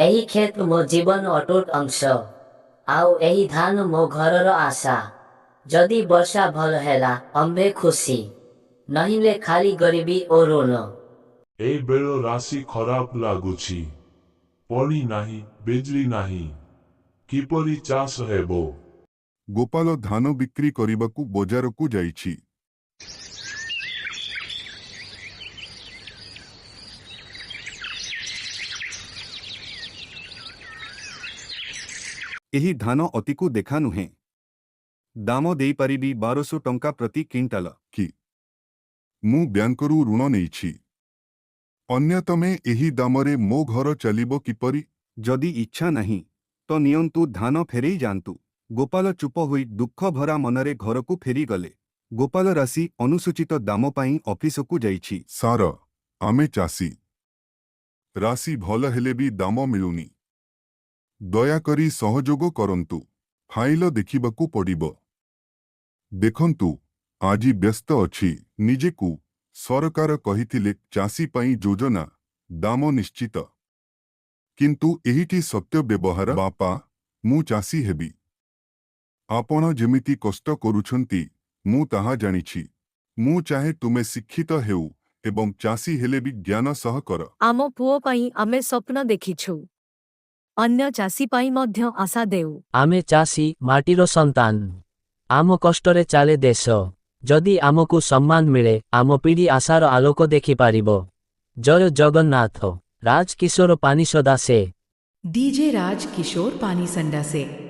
ଏହି କ୍ଷେତ ମୋ ଜୀବନ ଅଟୁଟ ଅଂଶ। ଆଉ ଏହି ଧାନ ମୋ ଘରର ଆଶା। ଯଦି ବର୍ଷା ଭଲ ହେଲା, ଅମ୍ଭେ ଖୁସି। ନହିଲେ ଖାଲି ଗରିବୀ ଓ ଋଣ। ଏ ବେଳ ରାଶି ଖରାପ ଲାଗୁଛି। ପଣି ନାହିଁ, ବିଜଳି ନାହିଁ। କିପରି ଚାଷ ହେବ? ଗୋପାଳ ଧାନ ବିକ୍ରି କରିବାକୁ ବଜାରକୁ ଯାଇଛି। ଏହି ଧାନ ଅତିକୁ ଦେଖା ନୁହେଁ। ଦାମ ଦେଇପାରିବି 1200 ଟଙ୍କା ପ୍ରତି କ୍ୱିଣ୍ଟାଲ। କି? ମୁଁ ବ୍ୟାଙ୍କରୁ ଋଣ ନେଇଛି। ଅନ୍ୟତମେ ଏହି ଦାମରେ ମୋ ଘର ଚାଲିବ କିପରି? ଯଦି ଇଚ୍ଛା ନାହିଁ ତ ନିଅନ୍ତୁ ଧାନ ଫେରେଇ ଯାଆନ୍ତୁ। ଗୋପାଳ ଚୁପ ହୋଇ ଦୁଃଖଭରା ମନରେ ଘରକୁ ଫେରିଗଲେ। ଗୋପାଳ ରାଶି ଅନୁସୂଚିତ ଦାମ ପାଇଁ ଅଫିସକୁ ଯାଇଛି। ସାର, ଆମେ ଚାଷୀ। ରାଶି ଭଲ ହେଲେ ବି ଦାମ ମିଳୁନି। ଦୟାକରି ସହଯୋଗ କରନ୍ତୁ। ଫାଇଲ ଦେଖିବାକୁ ପଡ଼ିବ। ଦେଖନ୍ତୁ, ଆଜି ବ୍ୟସ୍ତ ଅଛି। ନିଜେକୁ ସରକାର କହିଥିଲେ ଚାଷୀ ପାଇଁ ଯୋଜନା, ଦାମ ନିଶ୍ଚିତ। କିନ୍ତୁ ଏହିଠି ସତ୍ୟ ବ୍ୟବହାର। ବାପା, ମୁଁ ଚାଷୀ ହେବି। ଆପଣ ଯେମିତି କଷ୍ଟ କରୁଛନ୍ତି, ମୁଁ ତାହା ଜାଣିଛି। ମୁଁ ଚାହେଁ ତୁମେ ଶିକ୍ଷିତ ହେଉ ଏବଂ ଚାଷୀ ହେଲେ ବି ଜ୍ଞାନ ସହ କର। ଆମ ପୁଅ ପାଇଁ ଆମେ ସ୍ୱପ୍ନ ଦେଖିଛୁ। ଅନ୍ୟ ଚାଷୀ ପାଇଁ ମଧ୍ୟ ଆଶା ଦେଉ। ଆମେ ଚାଷୀ, ମାଟିର ସନ୍ତାନ। ଆମ କଷ୍ଟରେ ଚାଲେ ଦେଶ। ଯଦି ଆମକୁ ସମ୍ମାନ ମିଳେ, ଆମ ପିଢ଼ି ଆଶାର ଆଲୋକ ଦେଖିପାରିବ। ଜୟ ଜଗନ୍ନାଥ। ରାଜ କିଶୋର ପାନିସଦା ସେ। डीजे राज किशोर पानी संडा से।